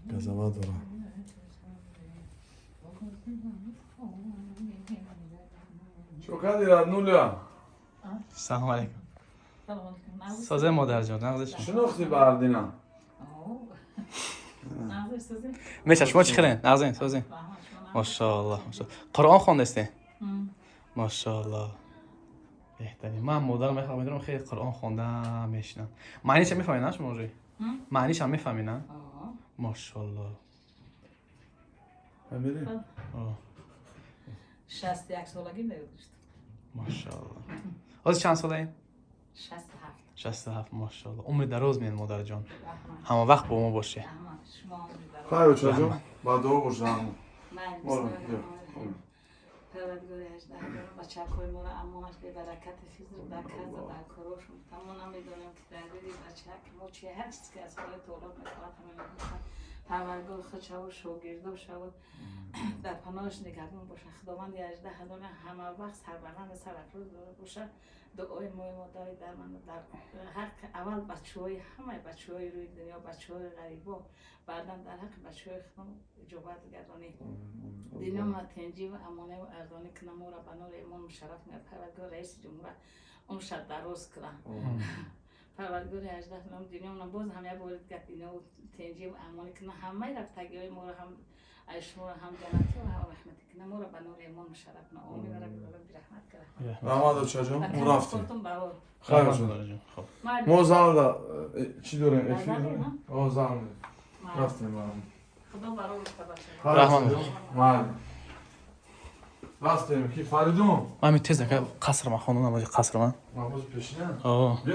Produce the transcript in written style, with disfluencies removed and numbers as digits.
Газава дора. Чо кади, роднуля? Салом алейкум. Созе, модарҷон, нағзи шумо? Шинохти бардина? Меша, шумо чӣ хелен? Нағзен, созен? Машааллоҳ. Қуръон хондастен? Машааллоҳ. Беҳтарин. Ман модарам мехоҳам, медонам, хеле Қуръон хонда мешинам. Маъниша мефаҳмед, на шумо уже? Маънишам мефаҳмед, на? Машааллоҳ. Ҳамири? 61 солагӣ мегузашт. Машааллоҳ. Ҳозир чанд солаем? 67. 67, машааллоҳ. Умри дароз мен, модарҷон. Ҳама вақт бо мо боше. Раҳмат, шумо умри дароз. Хайр, очаҷон, ба дуо боша ҳама. Ман Боро, бисмиллоҳи биё. раҳмони раҳим. Парвардигори ҳаждаҳ бачакҳои моро амонаш бебаракати хизр дар каза дар корошон. Тамо намедонем, ки дар дили бачак мо чи, ҳар чиз ки аз Худои Таоло мехоҳад, ҳама мегуфтанд. Парвардигор худ шаву шогирдо шаву дар паноҳаш нигаҳбон боша. Худованди ҳаждаҳ ҳама вақт сарбаланду сарафроз боша. Дуои мои модари дар ман дар ҳаққи аввал бачаҳои, ҳамаи бачаҳои рӯи дунё, бачаҳои ғарибо, баъдан дар ҳаққи бачаҳои худам иҷобат гардонӣ. Дунёма тинҷиву амонаву арзонӣ куна, моро ба нури имон мушарраф куна. Парвардигор раиси ҷумҳура умрша дароз куна. Парвардигори ҳаждаҳ ном дунёмона боз ҳам як бори дигар дунё тинҷиву амонӣ куна. Ҳамаи рафтагиҳои моро ҳам аз шуморо ҳам ҷаннатӣ ва ҳам раҳматӣ куна, моро ба нури имон мушарраф куна. Омин, рабби оламин, бираҳмат куна. Раҳмат, очаҷон, мо рафтем. Худтон барор. Хайр, очаҷон. Модарҷон, хоб. Мо залда чӣ дорем, эфир Зал дорем? ҳа? О, зал рафтем. Худо барор баша. Хайр, Раҳмат. очаҷон. Майли, рафтем ки Фаридун. Ман тез ака қасрма, хонум, намози қасрма. Ман боз пешина. О. Биё.